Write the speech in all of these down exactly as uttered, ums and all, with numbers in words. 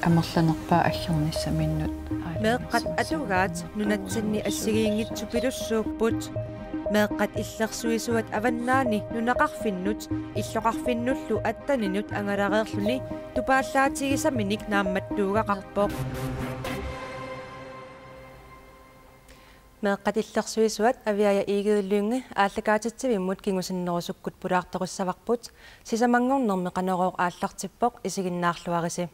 Amerlanerpaat aggernissaminut. Meeqqat atugaat nunatsinni assigiinngitsupilussuupput. Meeqqat illersuisuat Avannaani nunaqarfinnut illoqarfinnullu attaninut angalareerluni tupaallaatigisaminik naammattuugaqarpoq. Meeqqat illersuisuat Aviaja Egede Lynge aallakaatitsivimmut kingusinnerusukkut pulaartorissavarput, sisamanngornermi Qanorooq aallartippoq, isiginnaarluarisi.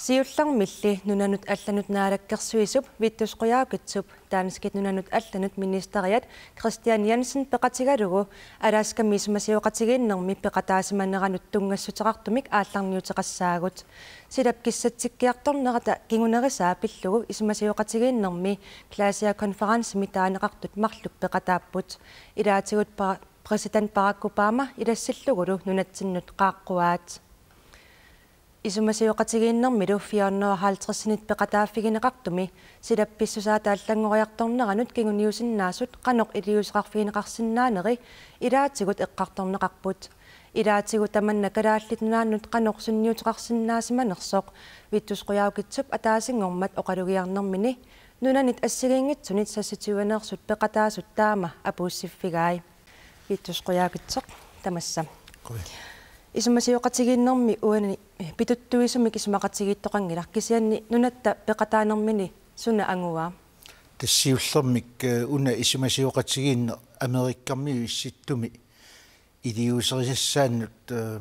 Siullermilli nunanut allanut naalakkersuisup Vittus Qujaukitsup danskit nunanut allanut ministeriat Kristian Jensen peqatigalugu Alaskami isumasioqatigiinnermi peqataasimaneranut tunngassuteqartumik aallarniuteqassaagut. Silap kissatsikkiartornerata kingunerisaa pillugu isumasioqatigiinnermi Glacier Conferencemi taaneqartut marluk peqataapput. Ilaatigut pa-, præsident Barack Obama ilassillugulu nunatsinnut qaaqquaat. Isumasioqatigiinnermilu fire hundrede og halvtredsinit peqataaffigineqartumi silap pissusaata allanngoriartorneranut kinguniusinnaasut qanoq iliuuseqarfigineqarsinnaaneri ilaatigut eqqartorneqarput. Ilaatigut tamanna Kalaallit Nunaannut qanoq sunniuteqarsinnaasimanersoq Vittus Qujaukitsup ataasinngormat oqalugiarnermini nunanit assigiinngitsunit seksogtyveneersut peqataasut taama apuussiffigai. Vittus Qujaukitsoq, tamassa. Qujan. Isumasioqatigiinnermi uani pituttuisumik isumaqatigiittoqanngilaq, kisianni nunatta peqataanermini suna anguaa? Tassa siullermik, eh, una isumasioqatigiinneq Amerikamiut Issittumi iliuuserisassaannut, eh,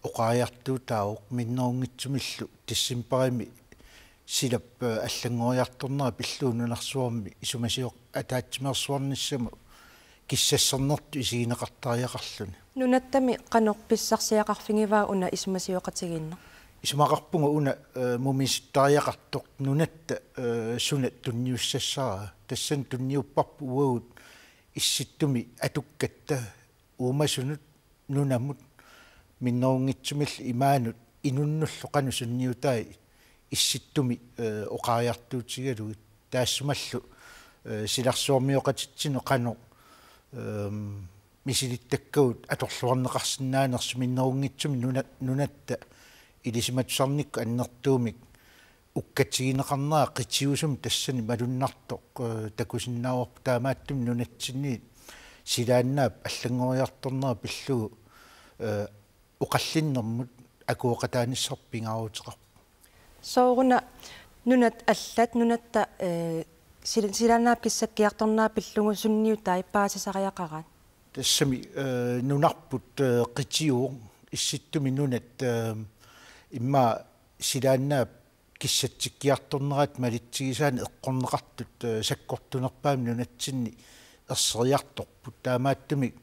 oqariartuutaavoq, minnerunngitsumillu decembarimi silap, eh, allanngoriartornera pillugu nunarsuarmi isumasioq ataatsimeersuarnissamut kissassernertut isigineqartariaqarluni. Nunattami qanoq pissarsiaqarfigivaa una isumasioqatigiinneq? Isumaqarpunga una, eh, mumisittariaqartoq nunatta, eh, suna tunniussassaraa. Tassani tunniupparput uagut Issittumi atukkatta uumasunut nunamut minnerunngitsumillu imaanut inunnullu qanoq sunniutai Issittumi, eh, oqariartuutigalugit. Taassumalu, eh, silarsuarmioqatitsinnut qanoq, ehm, misilittakkagut atorluarneqarsinnaanersut minnerunngitsumik nuna-, nunatta ilisimatusarnikkut annertuumik ukkatigineqarnera qitiusumik tassani malunnartoq, eh, takusinnaavarput, taamaattumik nunatsinniit silaannaap allanngoriartornera pillugu, eh, oqallinnermut akueqataanissarput pingaaruteqarpoq. Sooruna nunat allat nunatta, eh, sil-, silaannaap kissakkiartornera pillugu sunniutai paasisariaqaraat? Tassami, eh, nunarput, eh, qitiuvoq, Issittumi nunat, eh, immaqa silaannaap kissatsikkiartornerata malitsigisaanik eqqorneqartut, eh, sakkortunerpaamik nunatsinni erseriartorput. Taamaattumik,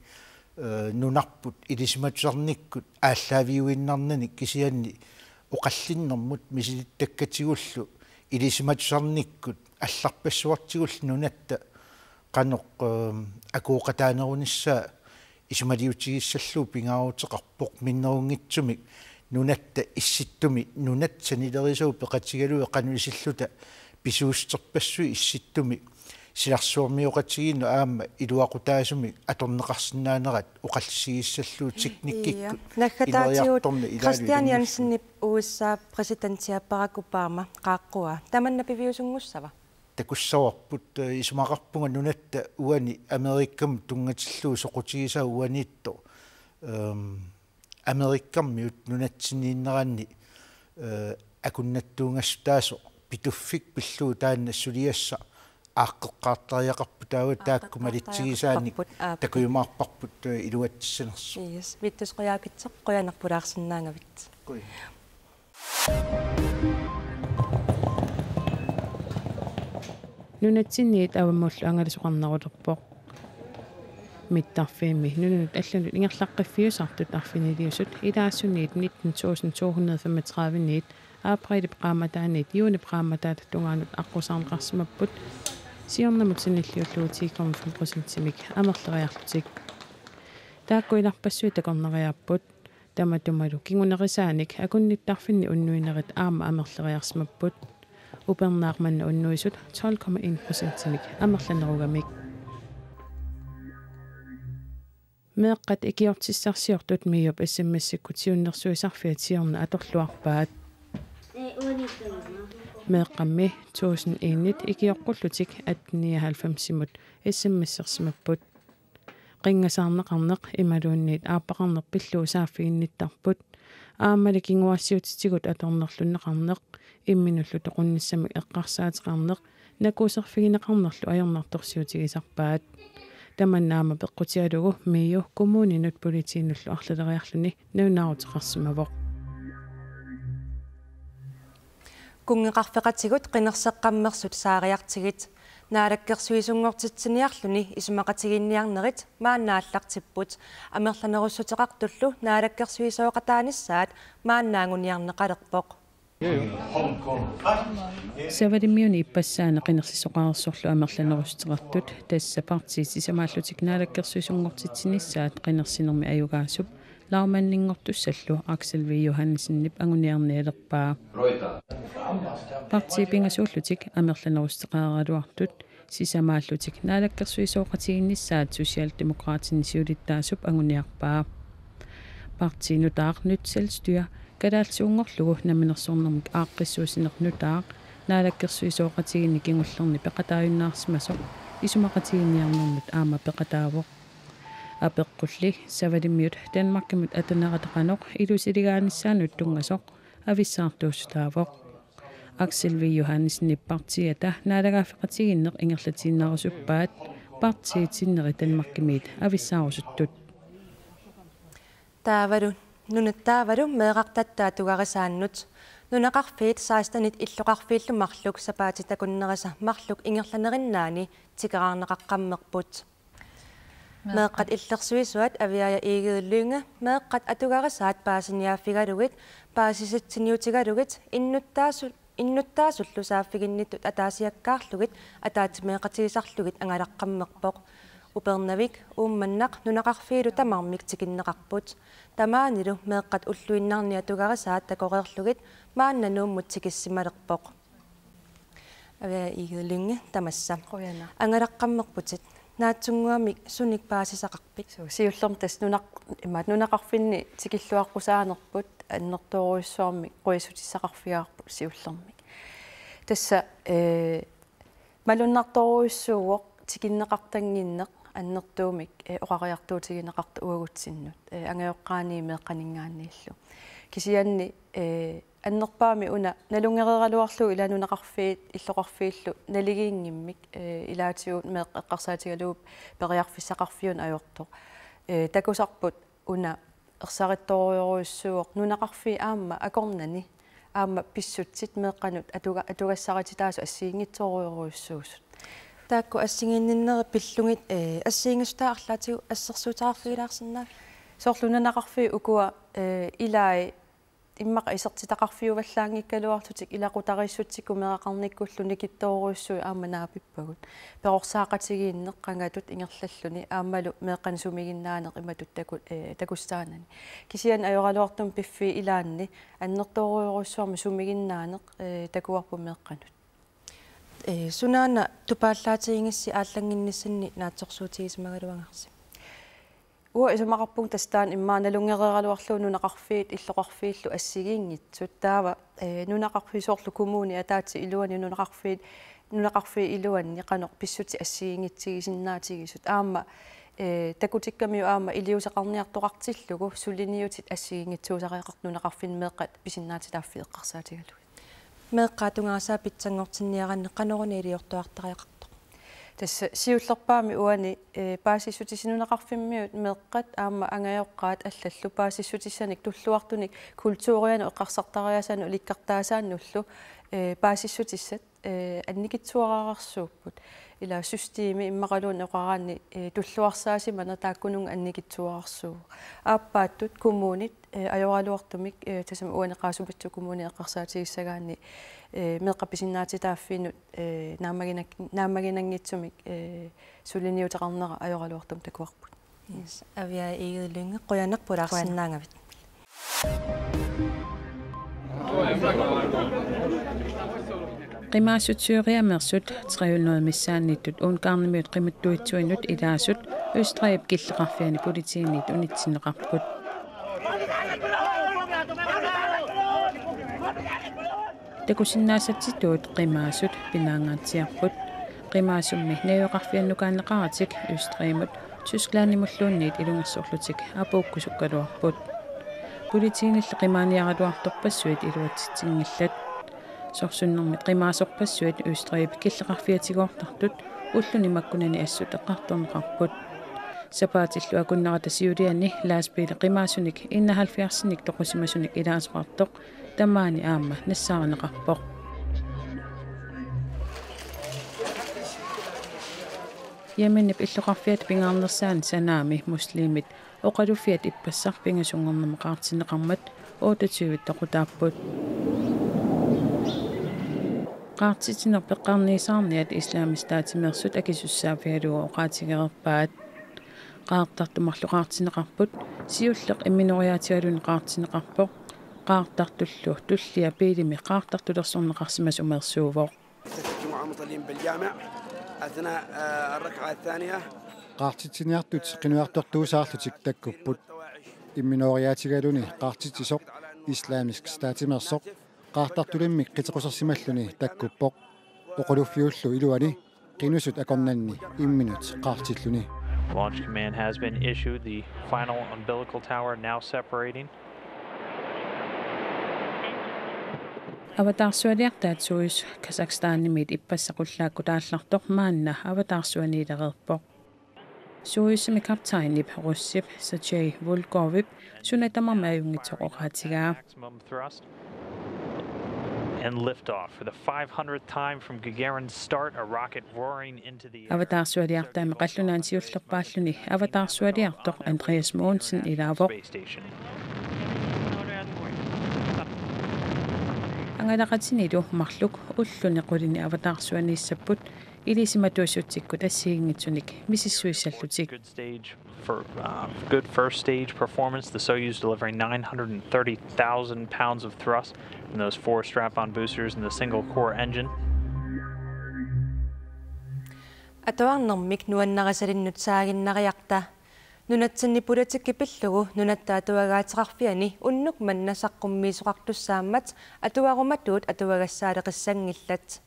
eh, nunarput ilisimatusarnikkut aallaaviuinnarnani kisianni oqallinnermut misilittakkatsigullu ilisimatusarnikkut allarpassuartigullu nunatta qanoq, ehm, akueqataanerunissaa isumaliutigissallugu pingaaruteqarpoq. Minnerunngitsumik nunatta Issittumi nunatta sanilerisagut peqatigalugit qanoq isilluta pisuussuterpassuit Issittumi silarsuarmioqatigiinnut aamma iluaqutaasumik atorneqarsinnaanerat oqallisigissallugu teknikkikkut. Ia. Naggataatigut ileriartorneq ilaalu Kristian ilanngussami. Jensenip U S A-p præsidentia Barack Obama qaaqquaa. Tamanna piviusunngussavat? Takussavarput, eh, isumaqarpunga nunatta uani Amerikamut tunngatillugu soqutigisaa uaniittoq, ehm, Amerikamiut nunatsinniinneranni, eh, akunnattuungassutaasoq Pituffik pillugu taanna suliassaq aaqqeqqaartariaqarpoq, taava taakku malitsigisaanik Aaqqeqqaartariaqarparput, aap. Takujumaarparput, eh, iluatsissanersoq. Yes, Vittus Qujaukitsoq, qujanaq pulaarsinnaagavit. Qujan. Nunatsinniit avammullu angalasoqarnerulerpoq. Mittarfiimmi nunanut allanut ingerlaqqiffiusartut arfiniliusut ilaasuniit nitten tusind to hundrede femogtredive-niit aprilip qaammataaniit juunip qaammataata tungaanut aqqusaarneqarsimapput siornamut sanilliullugu ti komma fem procentimik amerleriarlutik. Taakku ilarpassui takornariaapput. Tamatumalu kingunerisaanik akunnittarfinni unnuinerit aamma amerleriarsimapput. Upernaaq manna unnuisut tolv komma en procentimik amerlanerugamik. Meeqqat ikiortissarsiortut MIO-p S M S-ikkut siunnersuisarfiat siorna atorluarpaat. Meeqqammi tusind enit ikioqqullutik atten nioghalvfemsimut S M S-ersimapput. Qinngasaarneqarneq imaluunniit aappaqarneq pillugu saaffiginnittarput. Aammali kinguaassiuutitigut atornerlunneqarneq, imminullu toqunnissamik eqqarsaateqarneq, nakuuserfigineqarnerlu ajornartorsiutigisarpaat. Tamanna aamma peqqutigalugu MIO kommuninut politiinullu arlaleriarluni nalunaaruteqarsimavoq. Kunngeqarfeqatigut qinerseqqammersut saariartigit naalakkersuisunngortitsiniarluni isumaqatigiinniarnerit maanna aallartipput. Amerlanerussuteqartullu naalakkersuisooqataanissaat maanna anguniarneqalerpoq. Savalimmiuni ippassaani qinersisoqareersorlu amerlanerussuteqartut, tassa partiit sisamaallutik naalakkersuisunngortitsinissaat qinersinermi ajugaasup lagmandinngortussallu Aksel V. Johannsenip anguniarnialerpaa. Partiit pingasuullutik amerlanerussuteqareeraluartut sisamaallutik naalakkersuisooqatigiinnissaat Socialdemokraatinit siulittaasup anguniarpaa. Partii nutaaq Nyt Selvstyre kalaallisuunngorlugu namminersornermik aaqqissuussineq nutaaq naalakkersuisooqatigiinni kingullerni peqataajunnaarsimasoq isumaqatigiinniarnernut aamma peqataavoq. Apeqqulli Savalimmiut Danmarkimut atanerata qanoq ilusiligaanissaanut tunngasoq avissaartuussutaavoq. Aksel V. Johannsenip partiiata naalagaaffeqatigiinneq ingerlatiinnarusuppaat partiit sinneri Danmarkimiit avissaarusuttut. Taavalu, nunat taavalu meerartatta atugarisaannut. Nunaqarfiit sekstenit illoqarfiillu marluk sapaatip takunnerisa marluk ingerlanerinnaani tikeraarneqaqqammerput. Meeqqat illersuisuat Aviaja Egede Lynge meeqqat atugarisaat paasiniaaffigalugit, paasisitsiniutigalugit, innuttaasu-, innuttaasullu saaffiginnittut ataasiakkaarlugit ataatsimeeqatigisarlugit angalaqqammerpoq. Upernavik Uummannaq nunaqarfiilu tamarmik tikinneqarput. Tamaanilu meeqqat ulluinnarni atugarisaat takoreerlugit maanna Nuummut tikissimalerpoq. Aviaja Egede Lynge, tamassa. Qujanaq. Angalaqqammerputit. Naatsunnguamik sunik paasisaqarpit? Suu, siullermik tassa nunaq-, imaat nunaqarfinni tikilluaqqusaanerput annertoorujussuarmik qujassuutissaqarfigaarput siullermik. Tassa, ee, malunnartorujussuuvoq tikinneqartannginneq annertuumik, ee, oqariartuutigineqartoq uagutsinnut, ee, angajoqqaaniit meeqqaninngaanniillu. Kisianni, ee, annerpaamik una nalunngereeraluarlugu ila nunaqarfiit illoqarfiillu naligiinngimmik, ee, ilaatigut meeqqat eqqarsaatigalugit periarfissaqarfiuneq ajortoq. Ee, takusarput una ersarittorujorujussuuvoq nunaqarfiit aamma akornanni aamma pissutsit meeqqanut atuga-, atugassarititaasut assigiinngitsorujorujussuusut. Taakku assigiinninneri pillugit, ee, assigiinngissutaa arlaatigut assersuuteqarfigilaarsinnaaviuk? Soorlu nunaqarfiit ukua, ee, ilai immaqa isertitaqarfiuvallaanngikkaluarlutik ilaqutariissutsikkut meeraqarnikkullu nikittoorujussuit aamma naapippagut. Perorsaaqatigiinneq qangatut ingerlalluni aammalu meeqqanik sumiginnaaneq imatut taku-, ee, takussaanani. Kisianni ajoraluartumik piffissap ilaanni annertoorujorujussuarmik sumiginnaaneq, ee, takuarput meeqqanut. Ee, sunaana tupaallaatigigissi aallannginnissinni naatsorsuutigisimagaluagarsi? Uanga isumaqarpunga tassa taanna immaqa nalunngereeraluarlugu nunaqarfiit illoqarfiillu assigiinngitsut. Taava, ee, nunaqarfiit soorlu kommunit ataatsit iluanni nunaqarfiit, nunaqarfiit iluanni qanoq pissutsit assigiinngitsigisinnaatigisut. Aamma, ee, takutikkamiuk aamma iliuuseqarniartoqartillugu suliniutit assigiinngitsuusareeqartut nunaqarfinni meeqqat pisinnaatitaaffii eqqarsaatigalugit. Meeqqat atugarisaat pitsanngortinniaraanni qanoruna iliortuartariaqartoq? Tassa siullerpaamik uani, ee, paasissutissat nunaqarfimmiut meeqqat aamma angajoqqaat allallu paasissutissanik tulluartunik kulturianut eqqarsartariaasanut ilikkartaasaannullu, ee, paasissutissat, ee, annikitsuararsuupput. Ila systemi immaqaluunniit oqaraanni, ee, tulluarsaasimaneq taakkununnga annikitsuararsuuvoq. Aappaattut kommunit, ee, ajoraluartumik, ee, tassami uani Qaasumitsup Kommuni eqqarsaatigissagaanni, ee, meeqqat pisinnaatitaaffiinut, ee, naammaginak-, naammaginanngitsumik, ee, suliniuteqarnera ajoraluartumik takuarput. Yes. Aviaja Egede Lynge, qujanaq pulaarsinnaagavit. Qimaasut syriameersut tre hundrede missaanniittut Ungarnimiut qimattuitsuinut ilaasut Østrigip killeqarfiani politiinit unitsinneqarput. Takusinnaasatituut qimaasut pinaangaatsiarput. Qimaasummi najugaqarfiannukaanneqaratik Østrigimut Tysklandimulluunniit ilungersorlutik apuukkusukkaluarput. Politiinillu qimaaniaraluartorpassuit iluatsitsinngillat. Sorsunnermit qimaasorpassuit Østrigip killeqarfiatigoortartut ulluni makkunani assut eqqartorneqarput. Sapaatillu akunnerata siuliani lastbiili qimaasunik enoghalvfjerdsinik toqusimasunik ilaasoqartoq tamaani aamma nassaarineqarpoq. Yemenip illoqarfiata pingaarnersaani Sanaami muslimit oqaluffiat ippassaq pingasunngornermi qaartinneqarmat otteogtyve toqutaapput. Qaartitsineq peqqarniisaarniat Islamisk Statimeersut akisussaaffigalugu oqaatigereerpaat. Qaartartut marluk qaartinneqarput, siulleq imminoriaatigaluni qaartinneqarpoq, qaartartullu tullia biilimi qaartartulersorneqarsimasumeersuuvoq. الجمعة مصلين بالجامع أثناء، آه، الركعة الثانية. Qaartitsiniartut qinujartortuusaarlutik takkupput. Imminoriaatigaluni qaartitsisoq Islamisk Statimeersoq qaartartulimmik qiteqqusersimalluni takkuppoq. Oqaluffiullu iluani qinusut akornanni imminut qaartilluni. Launch command has been issued. The final umbilical tower now separating. Avataarsualiartaat Soyuz Kazakhstanimiit ippassaq ullaakkut aallartoq maanna avataarsuaniilereerpoq. Soyuzimi kaptajnip, russip Sergei Volkovip suna tamarmi ajunngitsoq oqaatigaa. Maximum thrust. And liftoff for the five hundredth time from Gagarin's start, a rocket roaring into the air. Avataarsualiartaami qallunaanut siullerpaalluni avataarsualiartoq Andreas Mogensen ilaavoq. Space station. Angalaqatinilu marluk ulluni qulini avataarsuaniissapput ilisimatuussutsikkut assigiinngitsunik misissuissallutik. Good stage for, uh, good first stage performance. The Soyuz delivering nine hundred and thirty thousand pounds of thrust from those four strap-on boosters and the single core engine. Atuarnermik nuannarisalinnut saaginnariarta. Nunatsinni politikki pillugu Nunatta Atuagaateqarfiani unnuk manna saqqummiisoqartussaammat atuarumatuut atuagassaaleqissanngillat.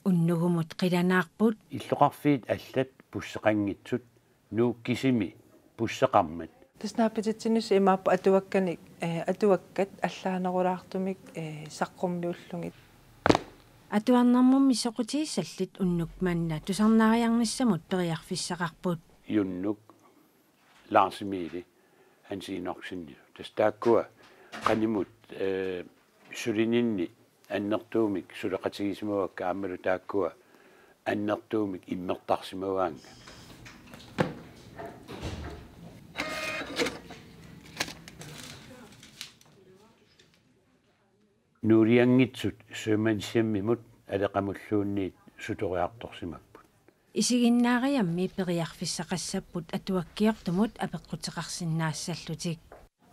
Unnugumut qilanaarput. Illoqarfiit allat busseqanngitsut, Nuuk kisimi busseqarmat. Tassa naapititsinissaq imaappoq atuakkanik, eh, atuakkat allaanerulaartumik, eh, saqqummiullugit. Atuarnermummi soqutigissallit unnuk manna tusarnaariarnissamut periarfissaqarput. Junnuk, Lars Emili, Hans Enoksen. Tassa taakkua qanimut, eh, sulininni annertuumik suleqatigisimavakka aammalu taakkua annertuumik immertarsimavaannga. Nuulianngitsut sømandshjemmimut aleqamulluunniit sutoriartorsimapput. Isiginnaariammi periarfissaqassapput atuakkiortumut apeqquteqarsinnaassallutik.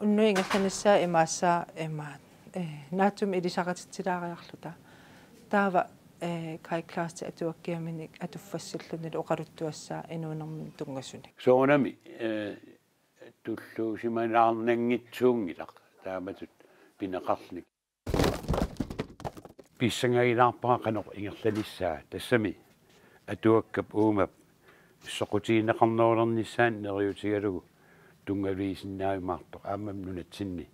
Unnuit ingerlanissaat imaassaaq imaat, eh, naatsumik ilisaqatitsilaariarluta. Taava, eh, Kai Klaastip atuakkiaminik atuffassilluunniit oqaluttuassaaq inuunermini tunngasunik. Soorunami, eh, tulluusimaarnanngitsuunngilaq taamatut pineqarluni. Pissangagilaarpara qanoq ingerlanissaa, tassami atuakkap uumap soqutigineqarnerulernissaanut neriuutigalugu tunngavigisinnaajumaasoq aammami nunatsinni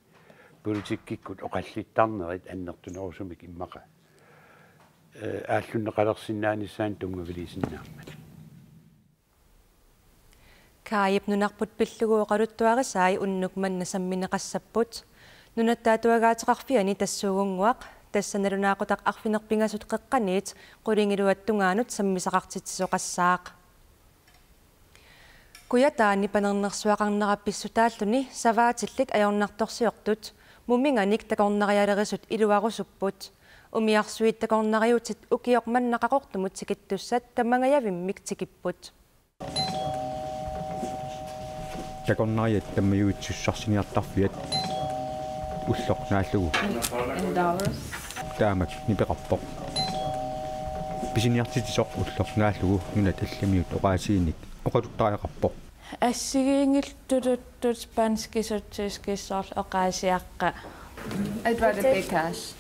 politikkikkut oqallittarnerit annertunerusumik immaqa, eh, aallunneqalersinnaanissaanut tunngaviliisinnaammat. Kaip nunarput pillugu oqaluttuarisai unnuk manna sammineqassapput. Nunatta Atuagaateqarfiani tassuugunnguaq, tassa nalunaaqutaq arfineq-pingasut qeqqaniit qulingiluat tungaanut sammisaqartitsisoqassaaq. Kujataani panernersuaqarnera pissutaalluni savaatillit ajornartorsiortut muminganik takornarialerisut iluarusupput. Umiarsuit takornariutit ukioq manna Qaqortumut tikittussat tamangajavimmik tikipput. Takornariat tamajuitsussarsiorniartarfiat ulloq naallugu. In dollars. Taamak nipeqarpoq. Pisiniartitsisoq ulloq naallugu nunat allamiut oqaasiinik oqaluttariaqarpoq. Assigiinngilluinnartut spanskisut tyskisut soorlu oqaasiaqqat. Edward Bekas.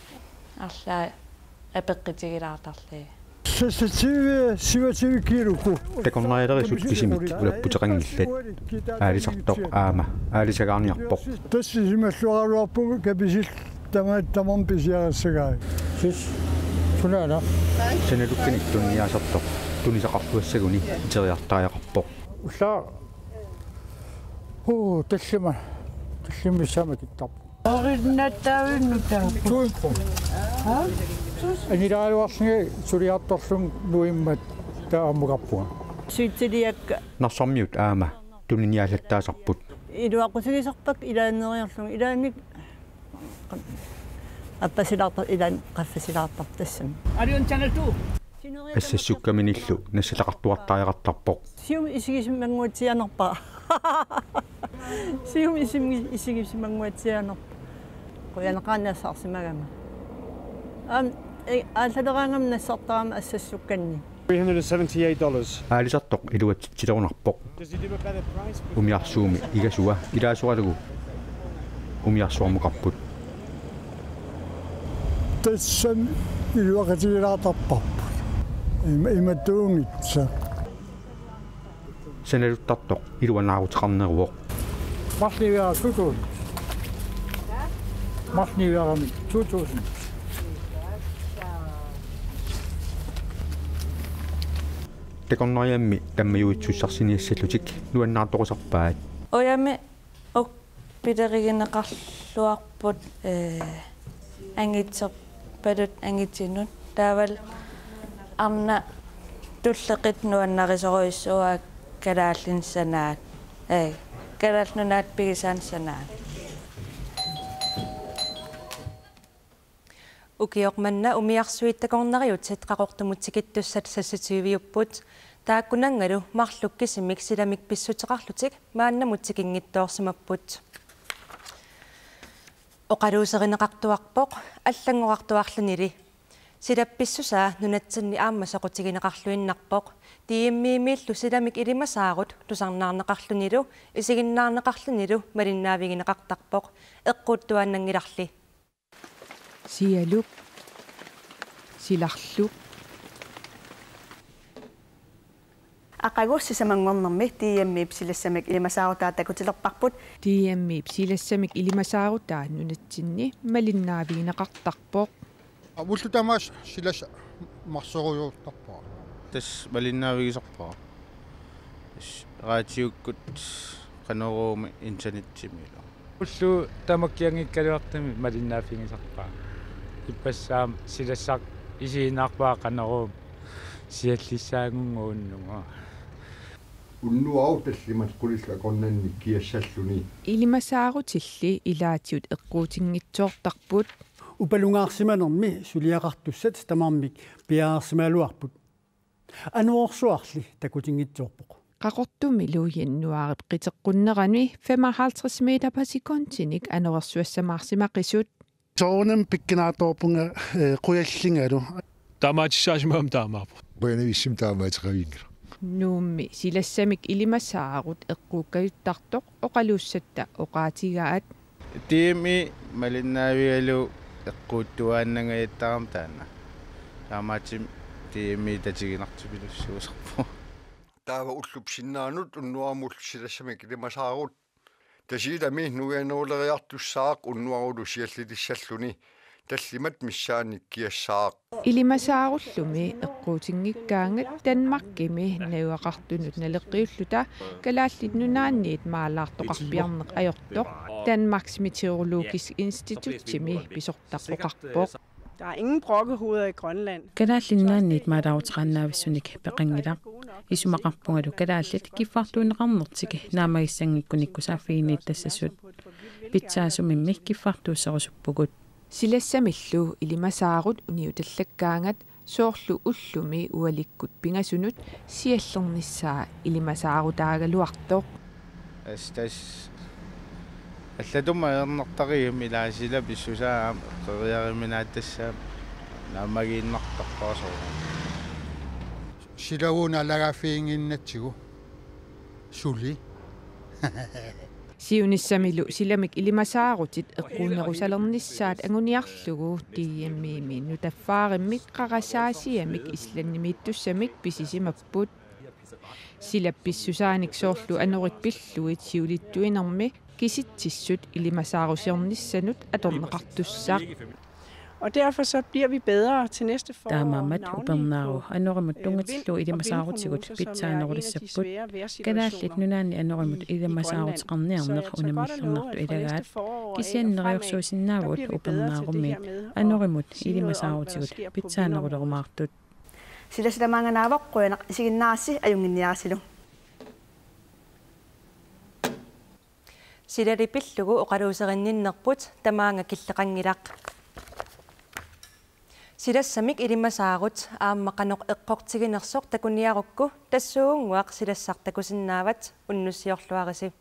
Arlaat apeqqutigilaartarlugit. Seksogtyve, syvogtyve kilo. Takornarialerisut kisimik ulapputeqanngillat. Aalisartoq aamma aalisagaarniarpoq. Tassa isumalluaraluarpugut kapisillit tamaat tamarmik pisiarissagaat. Sis, sunaana. Sanalukkanik tuniniaasartoq tunisaqarluassaguni iteriartariaqarpoq. Ulla. Huu, tallima. Tallimissaama kittarpoq. Orinnattaavinnut taakku. Tusind kroner. Ha? Anilaaluarlunga suliartorlunga nuimmat taammukarpunga. Sytsiliakka. Narsarmiut aamma tuniniaallattaasarput. Iluaqusigisarpakka ilaanneeriarlunga ilaannik appasilaartar ilaan qaffasilaartarput tassami. Are you on channel two? Assassukkaminillu nassataqartuartariaqartarpoq. Siumut isigisimannguatsiaannarpara. Siumut isimi-, isigisimannguatsiaannarpara. Qujanaqaaq nassaarsimagama. Aamma, e, aallaleraangama nassartarama assassukkanni. Three hundred and seventy-eight dollars. Aalisartoq iluatsitsilorunarpoq. Does he do a better price? Umiarsuumi igasua ilaasoralugu umiarsuarmukarput. Tassami iluaqutigilaartarparput. Ima-, imatut unngitsoq. Sanaluttartoq iluanaaruteqarneruvoq. Marluk niviarami to tusind. Marluk niviarami to tusind. Takornariammi tammajuitsussarsiniassallutik nuannaartoqusarpaat. Ujami uk-, pilerigineqarluarput, ee, angitserpaluttunik angitinut. Taavalu arnat tulleqatit nuannarisorujussuuaat kalaallinik sanaat. Ee, Kalaallit Nunaat pigisaannik sanaat. Ukioq manna umiarsuit takornariutit Qaqortumut tikittussat seksogtyveupput. Taakkunanngalu marluk kisimik silamik pissuteqarlutik maannamut tikinngitsoorsimapput. Oqaluuserineqartuarpoq allanngorartuarlunili. Silap pissusaa nunatsinni aamma soqutigineqarluinnarpoq. D M-imiillu silamik ilimasaarut tusarnaarneqarlunilu isiginnaarneqarlunilu malinnaavigineqartarpoq. Eqquuttuaannanngilarli. Sialuk. Silarluk. Aqagu sisamanngornermi D M-ip silassamik ilimasaarutaa takutilerparput. D M-ip silassamik ilimasaarutaa nunatsinni malinnaavigineqartarpoq. Ullut tamaasa silassat marsorujoortarpara. Tassa malinnaavigisarpara. Tassa raatiukkut Qanoruumi internettimilu. Ullut tamakkianngikkaluartumik malinnaaffigisarpara. Ippassaq aamma silassaq isiginnaarpara Qanoruumi siallissaanngunnguunnguaq. Unnuaru tallimat qulillutik akornanni kiassalluni. Ilimasaarutilli ilaatigut eqquutinngitsoortarput. Upalungaarsimanermi suliaqartussat tamarmik piareersimagaluarput. Anorersuarli takutinngitsoorpoq. Qaqortumilu januaarip qiteqqunnerani femoghalvtreds meter per sekundinik anorersuassamaarsimaqisut. Soorunami pikkinaartorpunga, eh, qujallingalu. Taamaattussaasimagama taamaappoq. Qujanavissumik taamaateqavinngilaq. Nuummi silassamik ilimasaarut eqquukkajuttartoq oqaluussatta oqaatigaat. D M-i malinnaavigalugu eqquuttuaannangajattarami taanna. Taamaattumik D M-i tatiginartupilussuusarpoq. Taava ullup sinnaanut unnuarmut silassamik ilimasaarut Tasiilami nuianeruleriartussaaq unnuarulu siallitissalluni tallimat missaannik kiassaaq. Ilimasaarullumi eqquutinngikkaangat Danmarkimi najugaqartunut naleqqiulluta Kalaallit Nunaanniit maalaartoqarpiarneq ajortoq Danmarks Meteorologiske Institutimi pisortaq oqarpoq. Der er ingen brokkehoveder i Grønland. Kalaallit Nunaanniit maalaaruteqaannaavissunik peqanngilaq. Isumaqarpungalu kalaallit kiffartuunneqarnertik naammagissanngikkunikku saaffiginnittassasut. Pitsaasumimmi kiffartuusserusuppugut. Silassamillu ilimasaarut uniutallakkaangat soorlu ullumi ualikkut pingasunut siallernissaa ilimasaarutaagaluartoq. Assut tassa allatut ajornartarigaanni ilaasila pissusaa aamma eqqeriariminaattassaammat naammagiinnartarpara soorunami. Silavuuna alagaaffiginnginnatsigu suli. Siunissamilu silamik ilimasaarutit eqquunnerusalernissaat anguniarlugu D M-imi nutaffaarimmi qarasaasiamik Islandimiittussamik pisisimapput. Silap pissusaanik soorlu anorit pillugit siulittuinermi kisitsissut ilimasaarusiornissanut atorneqartussaq. Og derfor så bliver vi bedre til næste forår. Taamaammat upernaarut anorimut tunngatillugu ilimasaarutigut pitsaanerulissapput. Kalaallit Nunaanni anorimut ilimasaaruteqarniarneq unammillernartoq ilagaat. Kisianni neriorsuusinnaavugut upernaarummiit anorimut ilimasaarutigut pitsaanerulerumaartut. Sila sila maannga naavoq, qujanaq isiginnaarassi, ajunnginniarisilu. Silali pillugu oqaluuserinninnerput tamaanga killeqanngilaq. Silassamik ilimasaarut aamma qanoq eqqortiginersoq takuniarukku tassuugunnguaq silassaq takusinnaavat, unnussiorluarisi.